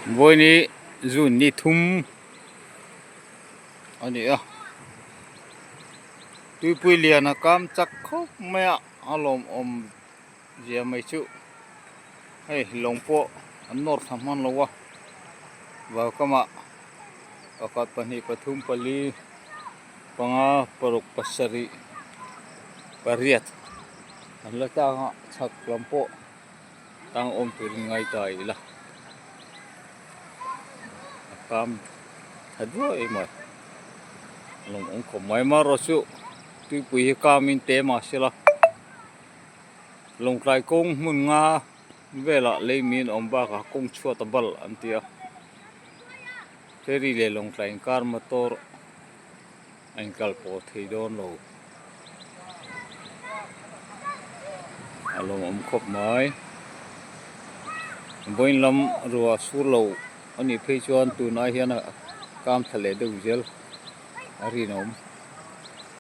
Vawiini June ni thum a ni a tuipui lian a kam chak khawp mai a a lawmawm zia mai chu hei lawng pawh an nawr thla hman lo a vaukamah pakhat pahnih pathum pali panga paruk pasarih pariat an la tlang a chhak lam pawh. Tang awm turin ngai ta ila a kam tha duai mai a lawm awm khawp mai marawh chu tuipui hi kamin te mahsela lawngtlai kawng hmun nga velah lei min awm bakah kawng chhuat a bal an ti a ferry leh lawngtlai inkar motor a inkal pawh thei dawn lo. A lawmawm khawp mai. Vawiin lam ruah sur lo a nih phei chuan tunah hian a kam thla leh deuh zel a rinawm.